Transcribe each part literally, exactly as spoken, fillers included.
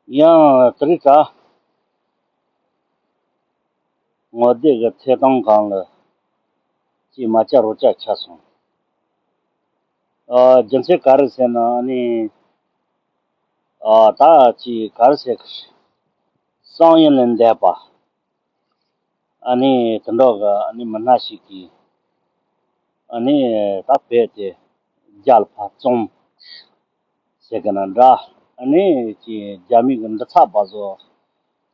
ཡང་དེ་རིང་ད་ངོ་དེབ་ཀྱི་ཐད་གཏོང་སྒང་ལ་ཅིག་མ་བཅར་རོ་བཅར་ཆགས་སོང་། ཨ་རྒྱུ་མཚན་ག་རེ་ཟེར་ན་ཨ་ནི་ཨ་ད་ཅིག་ག་རེ་ཟེར་གི་བསམ་ཡུལ་ལས་འདས་པ། ཨ་ནི་དེ་འདྲ་གི་ཨ་ནི་མི་སྣ་ཞིག་གིས་ཨ་ནི་ད་བོད་དེ་རྒྱལ་ཕར་བཙོང་ཟེར་གི་ན་འདྲ། ཨ་ནི་ཅིག་རྒྱ་མི་གི་འདི་ཚགས་པ་བཟོ་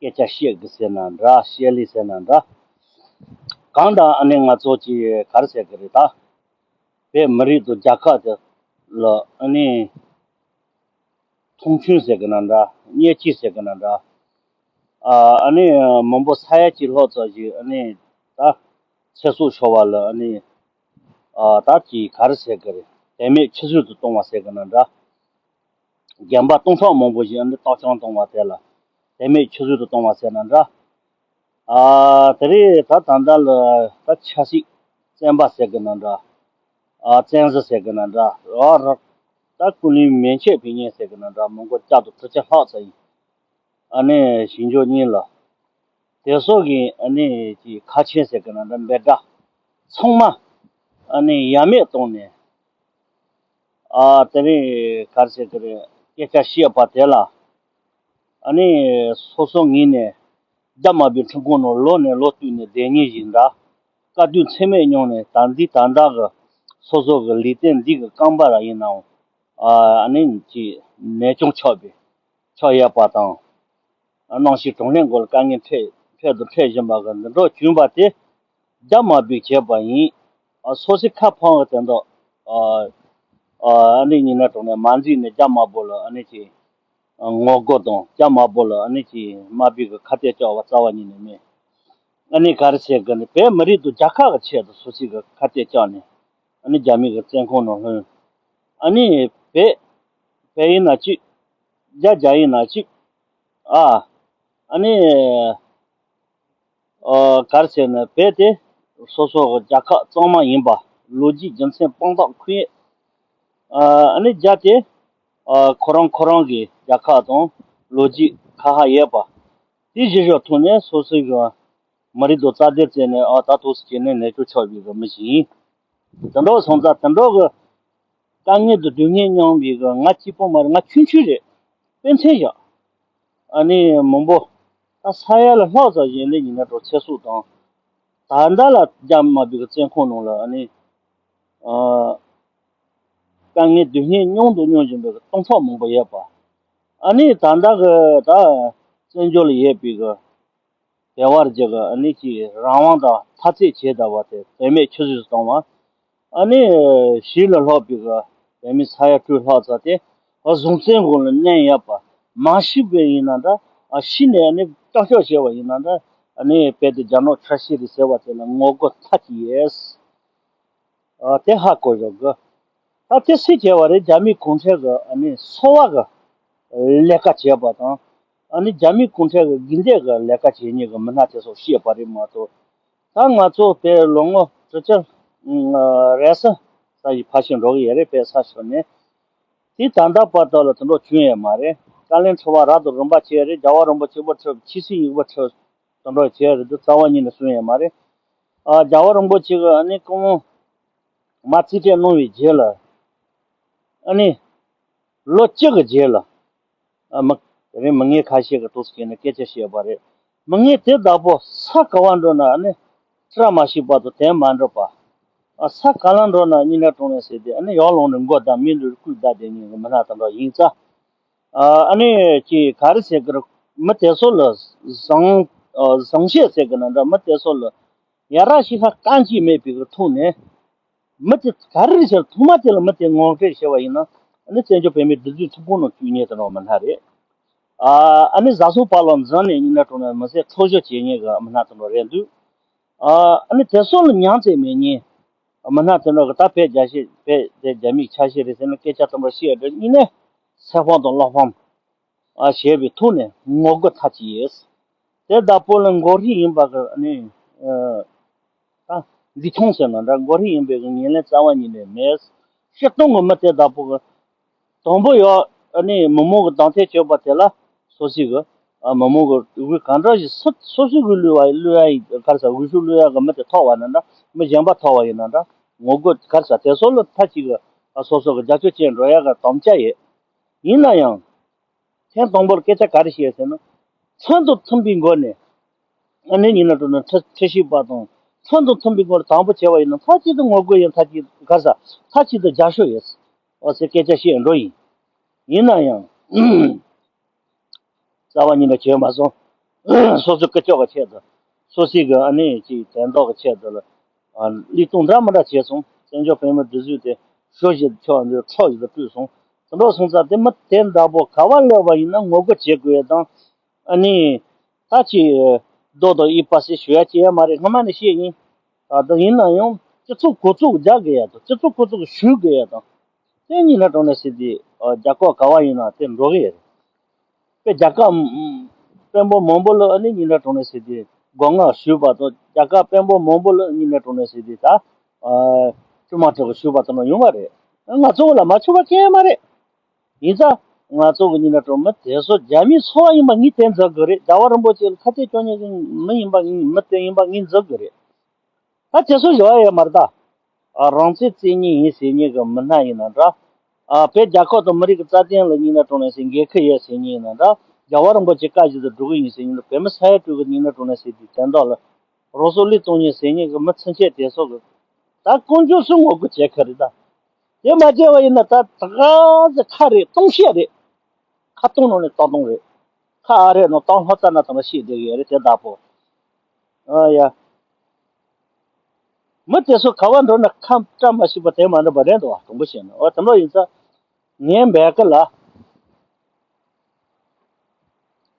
སྐད་ཆ་བཤད་གི་ཟེར་ན་འདྲ། བཤད་ལེ་ཟེར་ན་འདྲ། གང་ལྟར་ཨ་ནི་ང་ཚོ་ཅིག་ག་རེ་ཟེར་གི་རེད། ད་བོད་མི་རིགས་དང་རྒྱལ་ཁབ་དེ་ལ་ཨ་ནི་མཐོང་ཆུང་ཟེར་གི་ན་འདྲ། བརྙས་བཅོས་ཟེར་གི་ན་འདྲ། ཨ་ཨ་ནི་མང་པོ་ས་ཡ་གཅིག་ལྷག་ཙམ་ཞིག་ཨ་ནི་ད་ཚེ་སྲོག་ཤོར་བ་ལ་ཨ་ནི་ཨ་ད་ཅིག་ག་རེ་ཟེར་གི་རེད། དད་མོས་ཆུད་ཟོས་དུ་གཏོང་བ་ཟེར་གི་ན་འདྲ། རྒན་པ་སྟོང་ཕྲག་མང་པོ་ཞིག་ཨ་ནི་གཏོར་སྐྱོན་གཏོང་བ་དེ་ལ་དད་མོས་ཆུད་ཟོས་དུ་གཏོང་བ་ཟེར་ན་འདྲ། ཨ་དེ་རིང་ད་ད་ལྟ་ལ་ད་ཆབ་སྲིད་བཙོན་པ་ཟེར་གི་ན་འདྲ། ཨ་བཙོན་ཟ་ཟེར་གི་ན་འདྲ། ཨ་ར་ད་ཀུན་གླེང་མན་ཆད་བྱེད་མཁན་ཟེར་གི་ན་འདྲ། མང་པོ་བསྐྱར་དུ་དྲི་ཆ་ལྷག་ཙམ་ཡིན། ཨ་ནི་ཞིང་ཕྱོགས་གཉིས་ལ་དེ་སོགས་ཀྱི་ཨ་ནི་ཀྱི་ཁ་ཆེམས་ཟེར་གི་ན་འདྲ། འབོད་སྒྲ་ཚང་མ་ཨ་ནི་ཡ་མེད་བཏང་ནས། ཨ་དེ་རིང་ག་རེ་ཟེར་གི་རེད། སྐད་ཆ་བཤད་པ་དེ་ལ་ཨ་ནི་སོ་སོ་ངོས་ནས་རྒྱ་དམར་པོའི་ཁྲིམས་ཁང་ནང་ལོ་ནས་ལོ་བསྟུད་ནས་བསྡད་མཁན་ཞིག་འདྲ། དཀའ་སྡུག་ཚད་མེད་མྱོང་ནས་ད་འདི་ད་ལྟ་གི་སོ་སོ་གི་ལུས་རྟེན་འདི་གི་རྐང་པ་ར་ཡིན་ནའང་ཨ་ནི་ཅིག་ནད་བྱུང་ཆགས་པའི་ཆགས་ཡོད་པ་དང་། གནམ་གཤིས་གྲང་ལྷད་འགོ་ལ་དཀའ་ངལ་འཕྲད་འཕྲད་དང་འཕྲད་བཞིན་པ་གི་འདི་འདྲ་བྱུང་བ་དེ་རྒྱ་དམར་པོས་བྱས་པ་ཡིན། ཨ་སོ་སོའི་ཁ་ཕངས་པ་དེ་འདྲ་ཨ་ཨ་ནི་ཡིན་ན་གྲོང་ནས་མ་འཛིན་ནས་རྒྱ་དམར་པོ་ལ་ཨ་ནི་ཅིག་ངོ་རྒོལ་དང་རྒྱ་དམར་པོ་ལ་ཨ་ནི་ཅིག་དམར་པོའི་གི་ཁ་གཏད་བཅག་པ་རྩ་བ་ཉིད་ནས་མེད། ཨ་ནི་ག་རེ་བྱེད་དགོས་ནི་བོད་མི་རིགས་དང་རྒྱལ་ཁབ་ཀྱི་ཆེད་དུ་སོ་སོའི་གི་ཁ་གཏད་བཅག་ནས་ཨ་ནི་རྒྱ་མི་གི་བཙོན་ཁང་ནང་ལྷུང་། ཨ་ནི་བོད་བོད་ཡིན་ན་གཅིག་རྒྱ་རྒྱ་ཡིན་ན་གཅིག་ཨ་ཨ་ནི་ཨ་ག་རེ་ཟེར་ན་བོད་དེ་སོ་སོ་གི་རྒྱལ་ཁབ་གཙང་མ་ཡིན་པ། ལོ་རྒྱུས་རྒྱུ་མཚན་དཔང་རྟགས་ཁུར་ཡས། ཨ་ནི་རྒྱ་དེ་ཨ་ཁོ་རང་ཁོ་རང་གི་རྒྱལ་ཁབ་དང་ལོ་རྒྱུས་ཁ་ཁ་ཡོད་པ། དེ་གཞི་བཞག་ཐོག་ནས་སོ་སོའི་གི་མི་རིགས་དང་རྩ་དོན་བརྩད་ནས་ཨ་ད་ཐུགས་སུ་བྱས་ནས་ནས་ཆོག་ཆོག་པའི་གི་མི་ཞིག་ཡིན། དེ་འདྲ་སོང་ཙང་དེ་འདྲ་གི་དཀའ་ངལ་དང་སྡུག་བསྔལ་མྱངས་པའི་གི་ང་གཅིག་པོ་མ་རེད། ང་ཆུང་ཆུང་རེད། དཔེ་མཚོན་བཞག་ཨ་ནི་མང་པོ་ད་ས་ཡ་ལ་ལྷག་ཙམ་ཞིག་ལས་ཡིན་ན་འགྲོ་ཚེ་སྲོག་དང་། ད་ལྟ་ལ་རྒྱ་དམར་པོའི་གི་བཙོན་ཁང་ནང་ལ་ཨ་ནི་ཨ་དཀའ་ངལ་སྡུག་བསྔལ་མྱོང་དང་མྱོང་བཞིན་པའི་གི་སྟོང་ཕྲག་མང་པོ་ཡོད་པ། ཨ་ནི་ད་ལྟ་གི་ད་བཙན་བྱོལ་ལ་ཡོད་པའི་གི་བོད་པ་རྒྱུ་གི་ཨ་ནི་ཀྱི་རང་དབང་དང་འཐབ་རྩོད་བྱེད་བསྡད་པ་དེ་དོན་མེད་ཆུད་ཟོས་སུ་བཏང་བ། ཨ་ནི་ཞིང་ལ་ལྷག་པའི་གི་བོད་མི་ས་ཡ་དྲུག་ལྷག་ཙམ་དེ་བཟུང་བཙོན་འོག་ལ་མནན་ཡོད་པ། མ་ཤི་བ་ཡིན་ན་འདྲ། ཨ་ཤི་ནས་ཨ་ནི་བཀྲག་ཤོག་བྱས་པ་ཡིན་ན་འདྲ། ཨ་ནི་བོད་དེ་རྒྱ་ནག་ཆ་ཤས་རེད་ཟེར་བ་དེ་ལ་ངོ་རྒོལ་མཐའ་གཅིག་ཡོད། ཨ་དེ་ཧ་གོ་ཡོད་གི། ད་དེ་སུས་བྱས་པ་རེད། རྒྱ་མི་གུང་ཁྲན་གི་ཨ་ནི་སོ་པ་གི་ལས་ཀ་བྱས་པ་དང་། ཨ་ནི་རྒྱ་མི་གུང་ཁྲན་གི་དགེ་འདུན་གི་ལས་ཀ་བྱེད་མཁན་གི་མི་སྣ་དེ་ཚོ་བཤད་པ་རེད་མ་གཏོགས། ད་ང་ཚོ་དཔེ་ལོ་ངོ་དྲུག་ཅུ་རེ་གསུམ་ཙམ་ཞིག་ཕར་ཕྱིན་འགྲོ་གི་ཡོད་རེད། དཔེ་ས་ཞོར་ནས། དེ་ད་ལྟ་བར་དག་ལ་དེ་འདྲ་བྱུང་ཡོད་མ་རེད། བཀའ་བློན་ཁྲི་པ་རབ་དང་རིམ་པ་བྱས་རེད། རྒྱལ་བ་རིན་པོ་ཆེ་པོ་ཁྲི་ཆོས་སྲིད་ཡིག་པ་ཁྲི་དེ་འདྲ་བྱས་རེད། དེ་རྩ་བ་ཉིད་ནས་གསུངས་ཡོད་མ་རེད། ཨ་རྒྱལ་བ་རིན་པོ་ཆེ་གི་ཨ་ནི་སྐུ་ངོ་མ་རྩིས་སྤྲད་གནང་བའི་རྗེས་ལ། ཨ་ནི་ལོ་གཅིག་གི་རྗེས་ལ། ཨ་མི་དེ་རིང་མི་ངན་ཁ་ཤས་ཀྱིས་འདུག་སེ་བྱས་ནས་སྐད་ཆ་བཤད་པ་རེད། མི་ངན་དེ་བདག་པོ་ས་ག་བ་འགྲོ་ན་ཨ་ནི་བཀྲ་མ་ཤིས་པ་དང་དོན་མ་འགྲུབ་པ། ཨ་ས་ག་ལ་འགྲོ་ན་སྙིང་ནད་གྲོངས་ནས་ཟེར་ཏེ་ཨ་ནི་ཡར་ལངས་ནས་མགོ་བརྡབ་མི་འདྲ་སྐུ་བརྡབ་བསྡད་མཁན་གྱི་མི་སྣ་དེ་འདྲ་ཡིན་ཙང་། ཨ་ཨ་ནི་ཅིག་ག་རེ་ཟེར་གི་རེད། མི་དེ་ཚོ་ལ་བཟང་ཨ་བཟང་བཤད་ཟེར་གི་ན་འདྲ། མི་དེ་ཚོ་ལ་ཡ་ར་ཤི་ཁ་རྐང་གཅིག་མེད་པའི་གི་ཐོག་ནས། མི་དེ་ག་རེ་རེད་ཟེར། ཐོག་མ་དེ་ལ་མི་དེ་ངོ་སྤྲོད་བྱས་པ་ཡིན་ན་ཨ་ནི་བཙན་བྱོལ་བོད་མིའི་སྒྲིག་འཛུགས་ཐུགས་ཁུར་ནང་བཅུག་མཁན་དེ་འདྲ་མི་སྣ་རེད། ཨ་ཨ་ནི་བཟའ་ཚང་བར་ལ་འཛིང་ནས་སྙིང་ནད་གྲོངས་ནས་མི་ཚེ་འཕྲོག་བཤུད་བྱེད་མཁན་གྱི་མི་སྣ་དེ་འདྲ་རེད་འདུག་ཨ་ཨ་ནི་དེ་ཚོ་ལ་མྱང་ཚད་མེད་མཁན་མི་སྣ་དེ་འདྲ་གི་ད་བོད་རྒྱ་ཆེ་བོད་དེ་རྒྱ་མིའི་ཆ་ཤས་རེད་ཟེར་ནས་སྐད་ཆ་དེ་འདྲ་བཤད་དུས་སྙིང་ནད་ཚེ་ཕམ་དང་བློ་ཕམ། ཨ་བྱས་པའི་ཐོག་ནས་ངོ་རྒོལ་མཐའ་གཅིག་ཡོད། དེ་བདག་པོ་ལ་མགོ་རིལ་ཡིན་པ་གི་ཨ་ནི་ཨ་ད་འདི་ཁྱོང་ཟེར་ན་འདྲ། མགོ་རིལ་ཡིན་པའི་གི་ངན་ལན་རྩ་བ་ཉིད་ནས་མེད། སྤྱིར་བཏང་གི་མི་དེ་བདག་པོ་གི་དང་པོ་ཡོད་ཨ་ནི་མི་མང་གི་གདོང་ཐད་གཅོད་པ་དེ་ལ་ སོ་སོའི་གི་ཨ་མི་མང་གི་འོས་གང་འདྲ་ཞིག་སུ་སོ་སོའི་གི་བླུ་བ་བླུ་ཡ་ཡི་ག་རེ་ཟ་འོས་ཤོག་བླུ་ཡ་གི་མི་དེ་ཐོབ་པ་ན་འདྲ་མི་གཞན་པ་ཐོབ་པ་ཡིན་ན་འདྲ་ངོ་རྒོལ་ག་རེ་ཟ་དེ་སོགས་ལ་མཐའ་གཅིག་གི་ཨ་སོ་སོ་གི་རྒྱབ་སྐྱོར་བྱས་འགྲོ་ཡ་གི་དམ་བཅའ་ཡོད། ཡིན་ན་ཡང་། ཐེངས་དང་པོར་སྐད་ཆ་ག་རེ་བཤད་ཟེར་ན། ཚོན་དང་མཐུན་པའི་སྒོ་ནས། ཨ་ནི་ཡིན་ན་འགྲོ་ན་ཁྲི་ཁྲི་ཤིག་པ་དང་། ཚོན་དང་མཐུན་པའི་སྒོ་ནས་དང་པོ་བྱས་པ་ཡིན་ན་མཐའ་གཅིག་ཏུ་ངོ་རྒོལ་ཡིན་མཐའ་གཅིག་ཏུ་ག་ས་མཐའ་གཅིག་ཏུ་རྒྱབ་ཤོག་ཡིན། འོ་ཟེར་སྐད་ཆ་བཤད་འགྲོ་ཡིན། ཡིན་ན་ཡང་། རྩ་བ་ཉིད་ནས་བྱས་མ་སོང་། སོ་སོའི་སྐུ་ཕྱོགས་ཀྱི་ཆེད་དུ། སོ་སོའི་གི་ཨ་ནི་ཅིག་དོན་དག་གི་ཆེད་དུ་ལ། ཨ་ལས་དོན་འདྲ་མི་འདྲ་བྱས་སོང་། བཙན་བྱོལ་བོད་མིའི་སྒྲིག་འཛུགས་དེ་ཤོ་ཞིག་ཆོག་འདི་ཁྲོ་ཞིག་ཏུ་བཀྲུས་སོང་། དེ་འདྲ་སོང་ཙང་དེ་མི་དེ་འདྲ་པོ་ག་བ་སླེབས་པ་ཡིན་ན་ངོ་རྒོལ་བྱེད་དགོས་དང་། ཨ་ནི། ད་ཅི། རྡོ་དང་གཡུག་པ་སེ་ཞུ་ཡ་ཅི་ཡ་མ་རེད་སྔ་མ་ནས་བཤད་ཡིན། ད་ལྟ་ཡིན་ན་ཡང་སྤྱི་ཚོགས་གོ་རྟོགས་རྒྱག་དགོས་ཡ་དང་སྤྱི་ཚོགས་གོ་རྟོགས་ཞུ་དགོས་ཡ་དང་། དེ་ཉིན་ལ་གྲོང་ནས་སྲིད་དེ་རྒྱ་གར་ག་བ་ཡིན་ན་དེ་འགྲོ་གི་ཡོད་རེད། དཔེ་རྒྱ་གར་དཔོན་པོ་མང་པོ་ལ་ཨ་ནི་ཉིན་ལ་གྲོང་ནས་སྲིད་དེ་སྒོ་ང་ཞུས་པ་དང་རྒྱ་གར་དཔོན་པོ་མང་པོ་ལ་ཉིན་ལ་གྲོང་ནས་སྲིད་དེ་ད་ཅུ་མ་ཁྲི་གི་ཞུས་པ་དང་ཡོང་བ་རེད། ང་ཚོ་ལ་མ་ཆུ་བ་སྐྱེ་མ་རེད། ཡིན་ཙང་ང་ཚོ་གི་ཉིན་ལ་གྲོང་མི་དེ་ཚོ་རྒྱ་མིའི་ཚོ་བ་ཡིན་པ་ངས་དེ་འཛིན་དགོས་རེད། རྒྱལ་བ་རིན་པོ་ཆེ་ལ་ཁ་གཏད་གཅོག་མཁན་གི་མི་ཡིན་པ་ངས་མི་དེ་ཡིན་པ་ངས་འཛིན་དགོས་རེད། ད་དེ་ཚོ་ཡོད་ཡོད་མ་རེད་ད། ཨ་རང་བཙན་བཙན་ཉིན་ཡིན་ཟེར་མཁན་གི་མི་སྣ་ཡིན་ན་འདྲ། ཨ་བོད་རྒྱལ་ཁབ་དང་མི་རིགས་ཀྱི་རྩ་དོན་ལ་ཡིན་ན་གྲོང་ནས་ཟེར་འགན་ཁུར་ཡོད་ཟེར་མཁན་ཡིན་ན་འདྲ། རྒྱལ་བ་རིན་པོ་ཆེ་བཀའ་བཞིན་དུ་སྒྲུབ་གི་ཡིན་ཟེར་མཁན་ལ་བོད་མི་ས་ཡ་དྲུག་གི་ཡིན་ན་གྲོང་ནས་ཟེར་དུས་དོན་དག་ལ་རང་སྲོག་བློས་གཏོང་མཁན་ཟེར་མཁན་གི་མི་ཚུན་ཆད་དེ་ཚོ་གི་ད་ཀུན་སྤྱོད་སྲུང་ངོ་རྒོལ་བྱེད་ཁ་རེད་ད། དེ་མ་བྱས་པ་ཡིན་ན་ད་ད་ག་ཟེ་ཁ་རེད་སྟོང་བཤད་རེད། ཁ་སྟོང་ནང་ནས་སྟོང་སྟོང་རེད། ཁ་ཨ་རེད་ནང་སྟོང་ལྷོ་རྩ་ན་ཐང་ལ་ཤེས་བསྡད་ཡོད་རེད་དེ་བདག་པོ། ཨ་ཡ། མི་དེ་ཚོ་ག་བ་འགྲོ་ན་ཁམས་བཀྲ་མ་ཤིས་པ་དེ་མ་འགྲོ་བ་རེད་འདུག་བ་དྲང་པོ་བཤད་ན་འོ་དེ་འདྲ་ཡིན་ཙང་། ངའི་འབད་གི་ལ།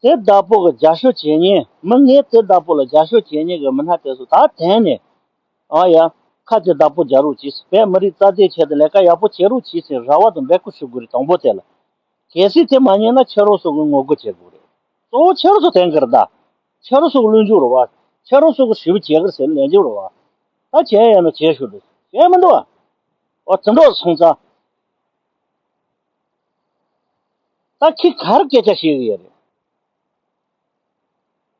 དེ་བདག་པོ་གི་རྒྱབ་སྐྱོར་བྱེད་མཁན་མི་ངས་དེ་བདག་པོ་ལ་རྒྱབ་སྐྱོར་བྱེད་མཁན་གི་མི་སྣ་དེ་ཚོ་ད་དེང་ནས། ཨ་ཡ། ཁ་ཅིག་བདག་པོ་རྒྱག་རོགས་གྱིས་བོད་མི་རིགས་རྩ་དོན་ཆེད་དུ་ལས་ཀ་ཡག་པོ་བྱེད་རོགས་གྱིས་ཟེར་ར་བ་དང་འབོད་སྐུལ་ཞུ་དགོས་རེད་དང་པོ་དེ་ལ། གལ་སྲིད་དེ་མ་ཉན་ན་ཁྱེད་རང་ཚོ་གི་ངོ་རྒོལ་བྱེད་དགོས་རེད། གཙོ་བོ་ཁྱེད་རང་ཚོ་དེང་གི་རེད་ད། ཁྱེད་རང་ཚོ་གི་བློན་ཆུང་རེད་བ། ཁྱེད་རང་ཚོ་གི་ཞུ་བ་བྱེད་གི་རེད་ཟེར་ལན་འཇོག་རེད་བ། ད་བྱས་ཡོད་ན་བྱས་ཤོག་རེད་བྱས་མི་འདུག་བ། འོ་དེ་འདྲ་སོང་ཙང་། ད་ཁྱི་གར་སྐད་ཆ་བཤད་གི་ཡོད་རེད།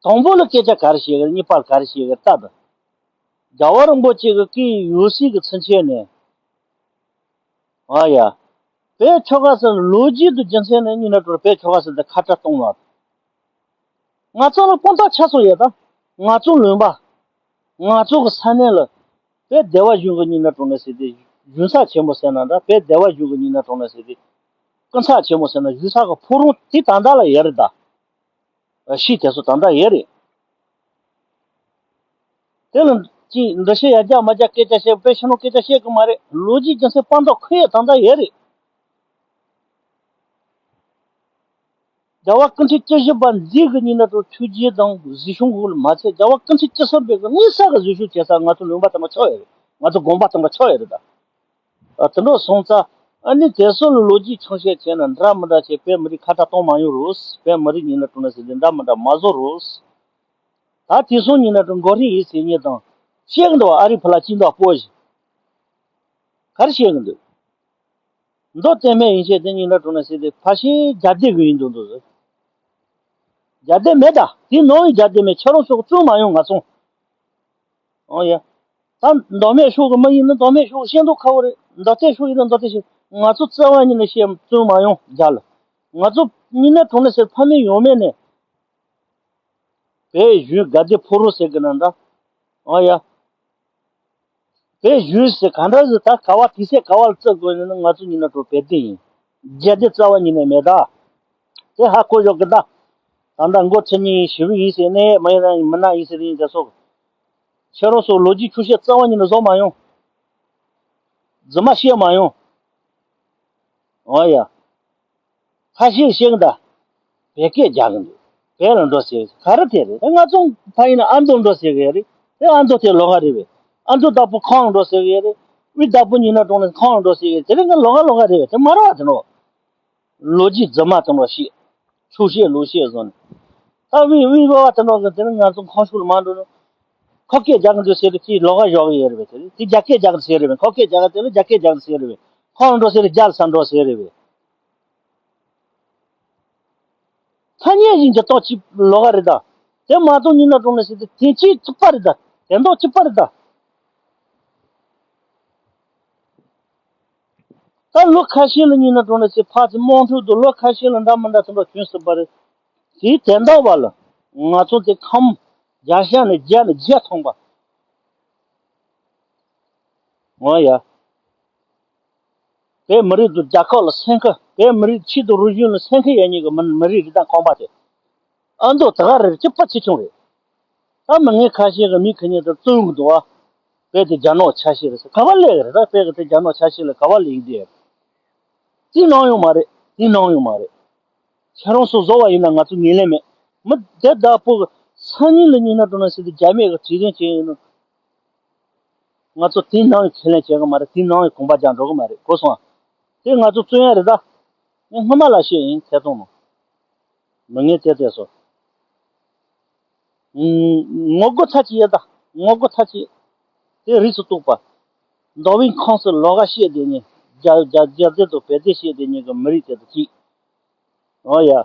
དང་པོ་ལ་སྐད་ཆ་ག་རེ་བཤད་གི་རེད་གཉིས་པ་ལ་ག་རེ་བཤད་གི་རེད་ལྟ་དང་། རྒྱལ་བ་རིན་པོ་ཆེ་གི་སྐད་ཡོད་སྲིད་གི་ཚུན་ཆད་ནས། ཨ་ཡ། བོད་ཆོལ་ཁ་གསུམ་ལོ་རྒྱུས་དུ་རྒྱུ་མཚན་ནས་ཉིན་ན་དྲོ་བོད་ཆོལ་ཁ་གསུམ་དུ་ཁ་བྲལ་གཏོང་བ། ང་ཚོ་ལ་དཔང་རྟགས་ཆ་ཚང་ཡོད་ད། ང་ཚོ་ལུང་པ། ང་ཚོ་གི་ས་གནས་ལ། བོད་སྡེ་བ་གཞུང་གི་ཉིན་ན་གྲོང་ནས་ཟེར་ཏེ། གཞུང་ཚབ་ཆེན་མོ་ཟེར་ན་འདྲ་བོད་སྡེ་བ་གཞུང་གི་ཉིན་ན་གྲོང་ནས་ཟེར་ཏེ། སྐུ་ཚབ་ཆེན་མོ་ཟེར་ན་གཞུང་ཚབ་གི་ཕོ་བྲང་དེ་ད་ལྟ་ལ་ཡོད་རེད་ད། ཤི་དེ་ཚོ་ད་ལྟ་ཡོད་རེད། དེ་ལ་ཅི་འདུ་ཤེས་ཡར་རྒྱག་མར་རྒྱག་སྐད་ཆ་བཤད་དཔེ་ཤེས་ནོ་སྐད་ཆ་བཤད་གི་མ་རེད། ལོ་རྒྱུས་རྒྱུ་མཚན་དཔང་རྟགས་ཁོ་ཡ་ད་ལྟ་ཡོད་རེད། རྒྱལ་བ་སྐུ་ཕྲེང་བཅུ་བཞི་པ་འདི་གི་ཉིན་ན་དྲོ་ཆོས་བརྒྱུད་དང་གཟིགས་སྐྱོང་གི་མ་ཚད་རྒྱལ་བ་སྐུ་ཕྲེང་བཅུ་གསུམ་པའི་གི་དངོས་གསལ་གི་གཟིགས་སྐྱོང་བྱེད་ས་ང་ཚོ་ལུང་པ་དང་པོ་ཆགས་ཡོད་རེད། ང་ཚོ་དགོན་པ་དང་པོ་ཆགས་ཡོད་རེད་ད། ཨ་དེ་འདྲ་སོང་ཙང་ཨ་ནི་དེ་ཚོ་ལ་ལོ་རྒྱུས་ཆང་བཤད་བྱས་ན་འདྲ་མི་འདྲ་བྱས་བོད་མི་རིགས་ཁ་བྲལ་གཏོང་མ་ཡོང་རུང་བོད་མི་རིགས་ཉིན་ན་དྲོ་ན་ཟེར་ཏེ་འདྲ་མི་འདྲ་མ་བཟོ་རུང་། ད་དེ་སོང་ཉིན་ན་དྲོ་མགོ་རིང་ཡིན་ཟེར་མཁན་དང་བཤད་གི་འདུག་ཨ་རི་ཕུ་ལ་སྤྱི་ཟླ་སྤོ་བཞིན་ག་རེ་བཤད་གི་འདུག་མདོ་སྟོད་སྨད་ཡན་ཆད་དེ་ཉིན་ན་དྲོ་ན་ཟེར་ཏེ་ཕ་ཤེས་རྒྱ་སྡེ་གི་ཡིན་འདུག་འདུག་ཟེར། རྒྱ་སྡེ་མེད་ད་དེ་ནང་བའི་རྒྱ་སྡེ་མེད་ཁྱེད་རང་ཚོ་གི་བཙུན་མ་ཡོང་ང་ཚོ། ཨོ་ཡ། ད་མདོ་སྨད་ཕྱོགས་ཀྱི་མི་ཡིན་ན་མདོ་སྨད་ཕྱོགས་ཤེས་མདོག་ཁ་བོ་རེད། མདོ་སྟོད་ཕྱོགས་ཡིན་ན་མདོ་སྟོད་ཤེས། ང་ཚོ་རྩ་བ་ཉིད་ནས་ཤེས་བཙུན་མ་ཡོང་རྒྱ་ལ། ང་ཚོ་ཉིན་ན་གྲོང་ལ་ཟེར་ཕ་མེས་ཡོང་མེད་ནས། བོད་གཞུང་དགའ་ལྡན་ཕོ་བྲང་ཟེར་གི་ན་འདྲ། ཨོ་ཡ། བོད་གཞུང་ཟེར་ག་འདྲ་ཟེར་ད་ག་བ་དེ་ཚེ་ག་བ་ལ་བརྩི་དགོས་ནི་ང་ཚོ་ཉིན་ན་གྲོང་བོད་དེ་ཡིན། རྒྱ་སྡེ་རྩ་བ་ཉིད་ནས་མེད་ད། དེ་ཧ་གོ་ཞོག་གི་ད། ད་ལྟ་མགོ་ཚོས་ཉིན་ཞི་བ་ཡིན་ཟེར་ནས་མ་ཡིན་ན་མི་ན་ཡིན་ཟེར་ཡིན་ཟེར་སོགས། ཁྱེད་རང་ཚོ་ལོ་རྒྱུས་ཆུ་ཤེལ་རྩ་བ་ཉིད་ནས་བཟོ་མ་ཡོང་། རྫུན་མ་བཤད་མ་ཡོང་། འོ་ཡ། ཁ་ཤས་ཤིག་ད། བོད་སྐད་རྒྱག་གི་འདུག་བོད་ལ་འགྲོ་ཟེར་ག་རེ་དེ་རེད། ང་ཚོ་ཕ་ཡིན་ན་ཨ་མདོ་འགྲོ་ཟེར་གི་རེད། དེ་ཨ་མདོ་དེ་ལོགས་ཀ་རེད་པས། ཨ་མདོ་བདག་པོ་ཁོང་ལ་འགྲོ་ཟེར་གི་རེད། དབུས་བདག་པོ་ཉིན་ན་གྲོང་ནས་ཁོང་ལ་འགྲོ་ཟེར་གི་རེད། དེ་རིང་ང་ལོགས་ཀ་ལོགས་ཀ་རེད་པས། དེ་མ་ར་བ་དེ་ནོ། ལོ་རྒྱུས་རྫུན་མ་དང་བ་ཤེས། ཆོས་བཤད་ལོ་བཤད་བཟོ་ནས། ད་དབུས་དབུས་པ་བ་དེ་འགྲོ་གི་དེ་ནི་ང་ཚོ་ཁོང་ཤུགས་ལ་མ་འགྲོ་ནོ། ཁོ་སྐད་རྒྱག་གི་འདུག་ཟེར་གི་ཅིག་ལོགས་ཀ་བཞག་གི་ཡོད་རེད་པས། དེ་རིང་དེ་རྒྱ་སྐད་རྒྱག་གི་ཟེར་རེད་པས། ཁོ་སྐད་རྒྱག་གི་དེ་ལ་རྒྱ་སྐད་རྒྱག་གི་ཟེར་རེད་པས། ཁོང་ལ་འགྲོ་ཟེར་རྒྱ་ལ་ས་འགྲོ་ཟེར་རེད་པས། ཐ་སྙད་ཀྱི་འགྱུར་ལྡོག་གཅིག་ལོགས་ཀ་རེད་ད། དེ་མ་གཏོགས་ཡིན་ན་གྲོང་ནས་ཟེར་དེ་དེ་གཅིག་གཅིག་པ་རེད་ད། དེ་མདོག་གཅིག་པ་རེད་ད། ད་ལོ་ཁ་ཤས་ལ་ཡིན་ན་གྲོང་ནས་ཟེར་ཕར་ཚུར་དམངས་ཁྲོད་དུ་ལོ་ཁ་ཤས་ལ་འདྲ་མི་འདྲ་དེ་འདྲ་བྱུང་སྲིད་པ་རེད། དེའི་དེ་འདྲ་བ་ལ་ང་ཚོ་དེ་ཁམས་བརྒྱ་ཤ་ནས་བརྒྱ་ནས་བརྒྱ་ཐོངས་པ། འོ་ཡ། བོད་མི་རིགས་དང་རྒྱལ་ཁབ་ལ་སེམས་ཁུར། བོད་མི་རིགས་ཆེད་དུ་རུ་བཞུད་ལ་སེམས་ཁུར་ཡོད་མཁན་གྱི་མི་མི་རིགས་རིགས་དང་ཁམས་པ་དེ། ཨ་མདོ་ད་ག་རེ་རེད། སྐྱིད་པ་ཆེ་ཆུང་རེད། ད་མི་ངན་ཁ་ཤས་ཀྱི་མི་ཁ་ཉིན་དུ་བཙོན་གྱི་འདུག་བ། བོད་དེ་རྒྱ་ནག་ཆ་ཤས་རེད་ཟེར། ག་བ་སླེབས་རེད། ད་བོད་ཀྱི་དེ་རྒྱ་ནག་ཆ་ཤས་ལ་ག་བ་སླེབས་འདི་ཡོད། དེ་གནང་ཡོང་མ་རེད། དེ་གནང་ཡོང་མ་རེད། ཁྱེད་རང་ཚོ་བཟོ་བ་ཡིན་ན་ང་ཚོ་ངེས་ལེན་མེད། མི་དེ་བདག་པོ་གི་སང་ཉིན་ལ་ཉིན་ན་འགྲོ་ན་ཟེར་དུས་རྒྱ་མི་གི་གྲོས་མཐུན་བྱས་ཡིན་ན། ང་ཚོ་དེའི་ནང་ཁས་ལེན་བྱེད་གི་མ་རེད། དེའི་ནང་གོམ་པ་རྒྱག་འགྲོ་གི་མ་རེད། གོ་སོང་ཨ། དེ་ང་ཚོ་བཙོན་ཡ་རེད་ད། ངས་སྔོན་མ་ལ་བཤད་ཡིན། ཐད་གཏོང་ནང་མི་ངན་དེ་དེ་སོ། ངོ་རྒོལ་ཚ་ཅིག་ཡོད་ད། ངོ་རྒོལ་ཚ་ཅིག་དེ་རིས་སུ་གཏོགས་པ། མདོ་དབུས་ཁམས་སུ་ལོགས་ཀ་བཤད་དེ་ནི་རྒྱ་རྒྱ་རྒྱ་རྩེ་དང་བལ་རྩེ་བཤད་དེ་ཉིད་ཀྱི་མི་རིགས་དེ་དག་གཅིག་འོ་ཡ། ད་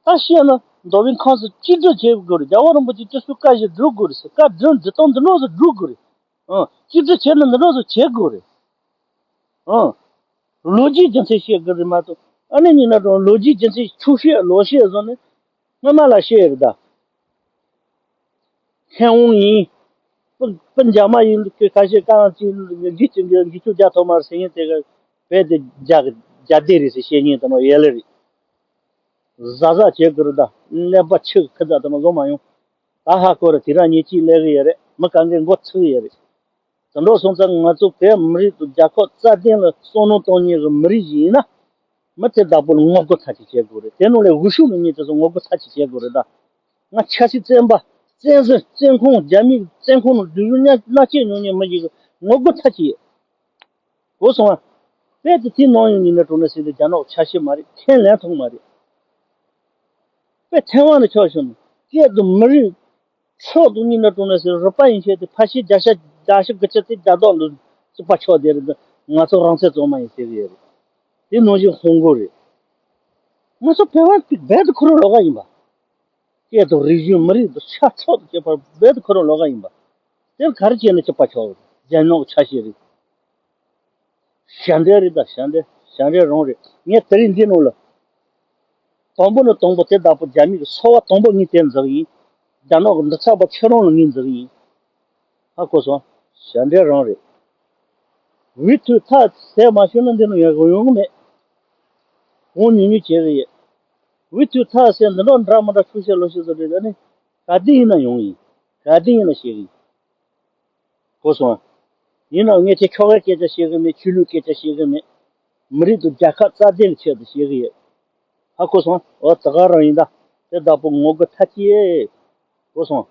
བཤད་ན་མདོ་དབུས་ཁམས་སུ་གཅིག་སྒྲིལ་བྱེད་དགོས་རེད། རྒྱལ་བ་རིན་པོ་ཆེ་སྤྱི་ཟུར་བཀའ་བཞིན་སྒྲུབ་དགོས་རེད་ཟེར། བཀའ་དྲིན་འདི་དང་འདི་འདྲ་ཟིག་སྒྲུབ་དགོས་རེད། ཨང་། གཅིག་སྒྲིལ་བྱས་ན་འདི་འདྲ་ཟིག་བྱེད་དགོས་རེད། ཨང་། ལོ་རྒྱུས་རྒྱུ་མཚན་བཤད་དགོས་རེད་མ་གཏོགས། ཨ་ནི་ཉིན་ན་གྲོང་ལོ་རྒྱུས་རྒྱུ་མཚན་ཆུ་བཤད་ལོ་བཤད་བཟོ་ནས་སྔོན་མ་ལ་བཤད་རེད་ད། མཁས་དབང་ཡིན། སྤུ་སྤུ་རྒྱ་མ་ཡིན། ཁ་ཤས་རྐང་གཅིག་འགྱིག་གཅིག་འགྱིག་ཆུ་རྒྱ་ཐོག་མར་ཟེར་མཁན་དེ་ག་བོད་དེ་རྒྱ་རྒྱ་སྡེ་རེད་ཟེར་བཤད་མཁན་དེ་ནོ་ཡལ་རེད། གཟབ་གཟབ་བྱེད་དགོས་རེད་ད། ཀླད་པ་ཆུ་ཁི་ཚ་དེ་ནོ་བཟོ་མ་ཡོང་། ད་ཧ་གོ་རེད། དེ་རང་ཉིད་ཀྱིས་ལས་གི་ཡོད་རེད། མི་གང་གའི་མགོ་ཚོས་ཡོད་རེད། དེ་འདྲ་སོང་ཙང་ང་ཚོ་བོད་མི་རིགས་དང་རྒྱལ་ཁབ་རྩ་བརྟན་ལ་བསམ་བློ་གཏོང་མཁན་གྱི་མི་རིགས་ཡིན་ན། མི་དེ་བདག་པོ་ལ་ངོ་རྒོལ་མཐའ་གཅིག་བྱེད་དགོས་རེད། དེ་ནང་ལས་འུ་ཤུགས་ནང་ཉིད་དེ་ཚོ་ངོ་རྒོལ་མཐའ་གཅིག་བྱེད་དགོས་རེད་ད། ང་ཆབ་སྲིད་བཙོན་པ། བཙན་འཛུལ་བཙོན་ཁང་། རྒྱ་མིའི་བཙོན་ཁང་ནང་སྡུག་རུས་མནར་མནར་གཅོད་མྱོང་མཁན་མི་ཞིག་གི་ངོ་རྒོལ་མཐའ་གཅིག་བྱེད། གོ་སོང་ཨ། དཔེ་དེ་དེ་ནང་ཡོང་ཉིན་ན་གྲོང་ན་ཟིན་ཏེ་རྒྱ་ནག་ཆ་ཤས་མ་རེད། ཁས་ལེན་ཐུབ་མ་རེད། དཔེ་ཐེ་ཝན་ནས་ཆོག་བྱུང་ན་སྐད་དུ་མི་རིགས་ཕྱོགས་དུ་གཉིས་ན་གྲོང་ན་ཟིན། རུ་པ་ཡིན་ཆེད་དུ་ཕ་ཤི་རྒྱ་ཤ་རྒྱ་ཤ་གི་ཆེད་དུ་རྒྱ་ཐོག་ལ་སྲིད་པ་ཆོག་དེ་རེད། ང་ཚོ་རང་སྲིད་གཙང་མ་ཡིན་ཟེར་གི་ཡོད་རེད། དེ་ནང་བཞིན་ཧོང་ཀོང་རེད། ང་ཚོ་བོད་པ་རྦད་དེ་ཁོ་རང་ལོག་ག་ཡིན་པ། སྐད་དང་རིག་གཞུང་མི་རིགས་དང་ཆ་ཕྱོགས་དང་བཅས་པ་རྦད་དེ་ཁོ་རང་ལོག་ག་ཡིན་པ། དེར་ག་རེ་བྱས་ན་སྐྱིད་པ་ཆོག་གི་རེད། རྒྱ་ནག་ཆ་ཤས་རེད། ཞབས་འདྲེན་རེད་ད། ཞབས་འདྲེན། ཞབས་འདྲེན་རང་རེད། ངས་དེ་རིང་འདི་ནང་ལ། དང་པོ་ནས་དང་པོ་དེ་བདག་པོ་རྒྱ་མི་གི་ཚོ་བ་དང་པོ་ངས་དེ་འཛིན་ཡིན། རྒྱ་ནག་གི་འདི་ཚགས་པ་ཁྱེད་རང་ལ་ངས་འཛིན་ཡིན། ཧ་གོ་སོང་། ཞབས་འདྲེན་རང་རེད། འུ་ཐུག་ཐག་ཟེར་མ་ཤོད་ན་འདི་ནང་ཡོང་ཡོང་གི་མེད། འོང་ཉུང་ཉུང་བྱེད་གི་ཡོད། འུ་ཐུག་ཐག་ཟེར་འདི་འདྲ་འདྲ་མི་འདྲ་ཆུ་བཤད་ལོ་བཤད་ཟེར་རེད། ཨ་ནི་ག་དུས་ཡིན་ན་ཡོང་ཡིན། ག་དུས་ཡིན་ན་བཤད་གི་ཡིན། གོ་སོང་ཨ། ཡིན་ནའང་ངས་ཁྱེད་ཁྱོ་གའི་སྐད་ཆ་བཤད་གི་མེད། ཆོས་ལུགས་སྐད་ཆ་བཤད་གི་མེད། མི་རིགས་དང་རྒྱལ་ཁབ་རྩ་བརྟན་གྱི་ཆེད་དུ་བཤད་གི་ཡོད། ཧ་གོ་སོང་། འོ་ད་ག་རང་ཡིན་ད། དེ་བདག་པོ་ངོ་རྒོལ་མཐའ་གཅིག་གོ་སོང་།